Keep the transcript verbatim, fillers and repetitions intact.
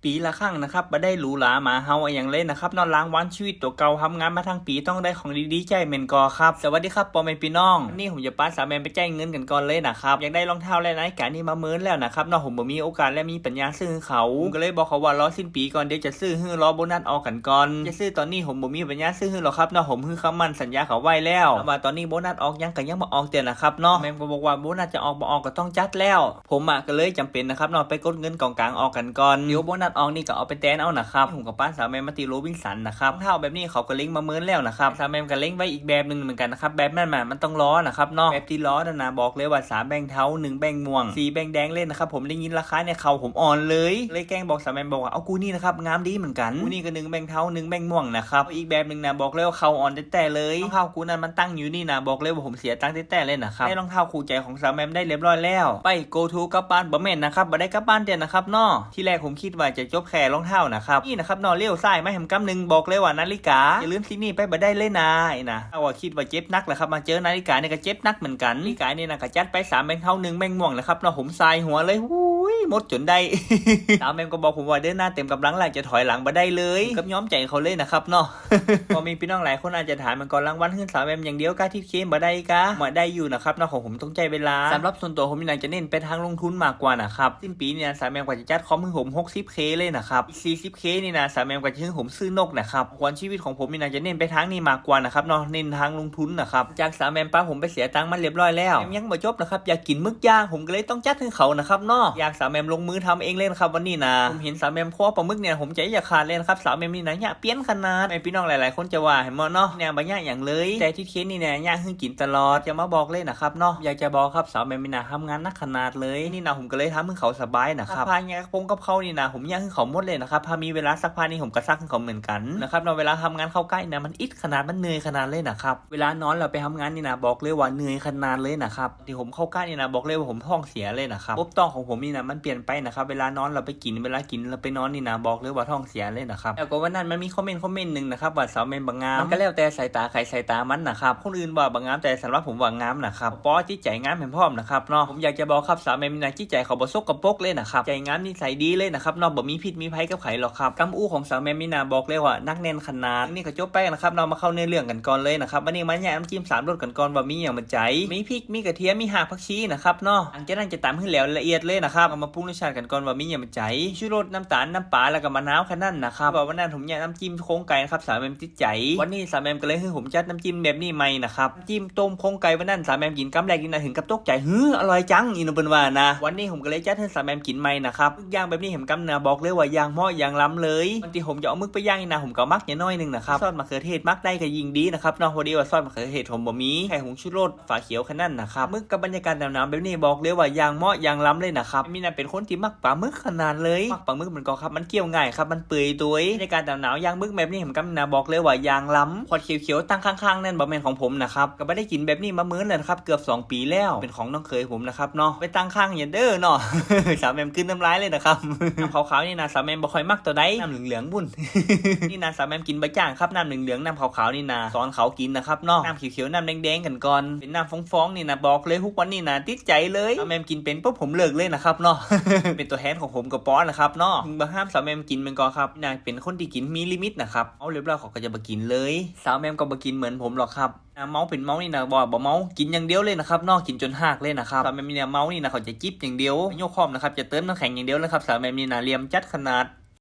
ปี๋ละครั้งนะครับ บ่ได้หรูหราหมาเห่าอะหยังเลยนะครับเนาะ รางวัลชีวิตตั๋วเก่า ทำงานมาทั้งปี๋ต้องได้ของดีๆ ใจ๊แม่นก่อครับ สวัสดีครับ ป้อแม่ปี้น้อง วันนี้ผมจะปาสาวแหม่มไปใจ๊เงินกั๋นก่อนเลยนะครับ อยากได้รองเท้าและนาฬิกานี่มาเมินแล้วนะครับเนาะ ผมบ่มีโอกาสและมีปัญญาซื้อหื้อเขา ผมก็เลยบอกเขาว่ารอสิ้นปี๋ก่อน เดี๋ยวจะซื้อหื้อ รอโบนัสออกกั๋นก่อน จะซื้อต๋อนนี้ผมบ่มีปัญญาซื้อหื้อหรอกครับเนาะ ผมหื้อคำมั่นสัญญาเขาไว้แล้ว แต่ว่าต๋อนนี้โบนัสออกยังก็ยังบ่ออกเตื้อนะครับเนาะ แหม่มก็บอกว่าโบนัสจะออกบ่ออกก็ต้องจัดแล้ว ผมอะก็เลยจ๋ำเป๋นนะครับเนาะ ไปกดเงินก๋องก๋างออกกั๋นก่อน เดี๋ยวโบนัสออกนี่ก็เอาไปแตนเอานะครับ ผมก็ปาสาวแหม่มมาตี้โรบินสันนะครับ รองเท้าแบบนี้เขาก็เล็งมาเมินแล้วนะครับ สาวแหม่มก็เล็งไว้อีกแบบนึ่งเหมือนกั๋นนะครับ แบบนั้นน่ะมันต้องรอนะครับเนาะ แบบตี้รอนั่นน่ะบอกเลยว่าสามแบ้งเทา นึ่งแบ้งม่วง สี่แบ้งแดงเลยนะครับ ผมได้ยินราคาเนี่ยเข่าผมอ่อนเลย เลยแกล้งบอกสาวแหม่มบอกว่าเอากู้นี่นะครับ งามดีเหมือนกั๋น กู้นี่ก็นึ่งแบ้งเทา นึ่งแบ้งม่วงนะครับ อีกแบบนึ่งน่ะบอกเลยว่าเข่าอ่อนแต๊ๆ เลย รองเท้ากู้นั้นมันตั้งอยู่นี่น่ะ บอกเลยว่าผมเสียตังค์แต๊ๆ เลยนะครับ ได้รองเท้าคู่ใจ๋ของสาวแหม่มได้เรียบร้อยแล้ว ไป go to กลับบ้าน บ่แม่นนะครับ บ่ได้กลับบ้านเตื้อนะครับเนาะ ทีแรกผมคิดว่าจะจบแค่รองเท้านะครับ นี่นะครับเนาะ เลี้ยวซ้ายมาแหมกำนึ่ง บอกเลยว่านาฬิกา จะลืมสิ่งนี้ไปบ่ได้เลยนา ไอ้นะ ถ้าว่าคิดว่าเจ็บนักแล้วครับ มาเจอนาฬิกานี่ก็เจ็บนักเหมือนกั๋น นาฬิกานี่น่ะก็จัดไปสามแบ้งเทา นึ่งแบ้งม่วงนะครับเนาะ ผมสายหัวเลย หูย หมดจ๋นได้ สาวแหม่มก็บอกผมว่าเดินหน้าเต็มก๋ำลังแล้ว จะถอยหลังบ่ได้เลย กับยอมใจ๋เขาเลยนะครับเนาะ ป้อแม่ปี้น้องหลายคนอาจจะถามเหมือนก่อ รางวัลหื้อสาวแหม่มอย่างเดียวกา ทิศเคบ่ได้กา บ่ได้อยู่นะครับเนาะ ของผมต้องใจ๊เวลา สำหรับส่วนตั๋วผมนี่น่ะจะเน้นไปทางลงทุนมากกว่านะครับ สิ้นปี๋นี่น่ะสาวแหม่มก็จะจัดคอมหื้อผม หกสิบเค เลยนะครับ อีก สี่สิบเค นี่น่ะสาวแหม่มก็จะหื้อผมซื้อนกนะครับ ของขวัญชีวิตของผมนี่น่ะจะเน้นไปทางนี้มากกว่านะครับเนาะ เน้นทางลงทุนนะครับ จากสาวแหม่มปาผมไปเสียตังค์มาเรียบร้อยแล้ว ยังบ่จบนะครับ อยากกิ๋นหมึกย่าง ผมก็เลยต้องจัดหื้อเขานะครับเนาะ อยากสาวแหม่มลงมือทำเองเลยนะครับวันนี้น่ะ ผมเห็นสาวแหม่มครัวปลาหมึกเนี่ย ผมใจ๋จะขาดเลยนะครับ สาวแหม่มนี่น่ะเยียะเปี้ยนขนาด แม่ปี้น้องหลายๆ คนจะว่าแหมเนาะ เนี่ยบ่เยียะหยังเลย แต่ทิศเคนี่เนี่ยเยียะหื้อกิ๋นตลอด จะมาบอกเลยนะครับเนาะ อยากจะบอกครับ สาวแหม่มนี่น่ะทำงานหนักขนาดเลย นี่น่ะผมก็เลยทำหื้อเขาสบายนะครับ ผ้าเยียะกระโป๋งกับข้าวนี่น่ะ ผมเยียะหื้อเขาหมดเลยนะครับ ถ้ามีเวลาซักผ้านี่ผมก็ซักหื้อเขาเหมือนกั๋นนะครับเนาะ เวลาทำงานเข้ากะนี่น่ะ มันอิดขนาด มันเหนื่อยขนาดเลยนะครับ เวลานอนแล้วไปทำงานนี่น่ะ บอกเลยว่าเหนื่อยขนาดเลยนะครับ ตี้ผมเข้ากะนี่น่ะ บอกเลยว่าผมท้องเสียเลยนะครับ ระบบท้องของผมนี่น่ะมันเปลี่ยนไปนะครับ เวลานอนแล้วไปกิ๋น เวลากิ๋นแล้วไปนอนนี่น่ะ บอกเลยว่าท้องเสียเลยนะครับ แล้วก็วันนั้นมันมีคอมเมนต์คอมเมนต์นึ่งนะครับ ว่าสาวแหม่มบ่งาม มันก็แล้วแต่สายต๋าใผสายต๋ามันนะครับ คนอื่นว่าบ่งาม แต่สำหรับผมว่างามนะครับ ป้อจิตใจ๋งามแหมพร้อมนะครับเนาะ ผมอยากจะบอกครับ สาวแหม่มนี่น่ะจิตใจ๋เขาบ่สกปรกเลยนะครับ ใจ๋งามนิสัยดีเลยนะครับเนาะ บ่มีพิษมีภัยกับใผหรอกครับ กำอู้ของสาวแหม่มนี่น่ะ บอกเลยว่าหนักแน่นขนาด นี่ก็จบไปนะครับเนาะ มาเข้าเนื้อเรื่องกั๋นก่อนเลยนะครับ วันนี้มาเยียะน้ำจิ้มสามรสกั๋นก่อน ว่ามีหยังบ่าใจ๋ มีพริก มีกระเทียม มีฮากผักชีนะครับเนาะ หลังจากนั้นจะต๋ำหื้อแหลวละเอียดเลยนะครับ เอามาปรุงรสชาติกั๋นก่อน ว่ามีหยังบ่าใจ๋ ชูรส น้ำต๋าล น้ำป๋า แล้วก็มะนาวแค่นั้นนะครับ ว่าวันนั้นผมเยียะน้ำจิ้มโครงไก่นะครับ สาวแหม่มติดใจ๋ วันนี้สาวแหม่มก็เลยหื้อผมจัดน้ำจิ้มแบบนี้ใหม่นะครับ น้ำจิ้มต้มโครงไก่วันนั้น สาวแหม่มกิ๋นกำแรกนี่น่ะ ถึงกับตกใจ๋ หือ อร่อยจัง อี้เนาะเปิ้นว่านะ วันนี้ผมก็เลยจัดหื้อสาวแหม่มกิ๋นใหม่นะครับ หมึกย่างแบบนี้แหมกำน่ะ บอกเลยว่าอย่างเหมาะอย่างลำเลย วันตี้ผมจะเอาหมึกไปย่างนี่น่ะ ผมก็หมักอย่างน้อยนึ่งนะครับ ซอสมะเขือเทศหมักได้ก็ยิ่งดีนะครับเนาะ พอดีว่าซอสมะเขือเทศผมบ่มี แค่ผงชูรส ฝาเขียวแค่นั้นนะครับ หมึกกับบรรยากาศหนาวๆ แบบนี้ บอกเลยว่าอย่างเหมาะอย่างลำเลยนะครับ แม่นี่น่ะเป๋นคนตี้มักปลาหมึกขนาดเลย มักปลาหมึกเหมือนก่อครับ มันเคี้ยวง่ายครับ มันเปื่อยตวย บรรยากาศหนาวๆ ย่างหมึกแบบนี้แหมกำน่ะ บอกเลยว่าอย่างลำ ขวดเขียวๆ ตั้งข้างๆ นั่นบ่แม่นของผมนะครับ ก็บ่ได้กิ๋นแบบนี้มาเมินแล้วนะครับ เกือบสองปี๋แล้ว เป๋นของน้องเขยผมนะครับเนาะ ไปตั้งข้างอย่าเด้อเนาะ สาวแหม่มกลืนน้ำลายเลยนะครับ น้ำขาวๆ นี่น่ะ สาวแหม่มบ่ค่อยมักเต้าใด น้ำเหลืองๆ บุ่น นี่น่ะ สาวแหม่มกิ๋นบ่จ้างครับ น้ำเหลืองๆ น้ำขาวๆ นี่น่ะ สอนเขากิ๋นนะครับเนาะ น้ำเขียวๆ น้ำแดงๆ กั๋นก่อน เป๋นน้ำฟองๆ นี่น่ะ บอกเลย ทุกวันนี่น่ะ ติดใจ๋เลย สาวแหม่มกิ๋นเป๋นปุ๊บ ผมเลิกเลยนะครับเนาะ เป๋นตั๋วแทนของผมก็ปอนะครับเนาะ บ่ห้ามสาวแหม่มกิ๋นแม่นก่อครับ นี่น่ะ เป๋นคนตี้กิ๋นมีลิมิตนะครับ เมาเรียบร้อยเขาก็จะบ่กิ๋นเลย สาวแหม่มก็บ่กิ๋นเหมือนผมหรอกครับ อ่า เมาเป๋นเมานี่น่ะ บ่ บ่เมา กิ๋นอย่างเดียวเลยนะครับเนาะ กิ๋นจ๋นฮากเลยนะครับ สาวแหม่มนี่น่ะ เมานี่น่ะ เขาจะจิบอย่างเดียว ยกค้อมนะครับ จะเติมน้ำแข็งอย่างเดียวเลยครับ สาวแหม่มนี่น่ะ เหลี่ยมจัดขนาด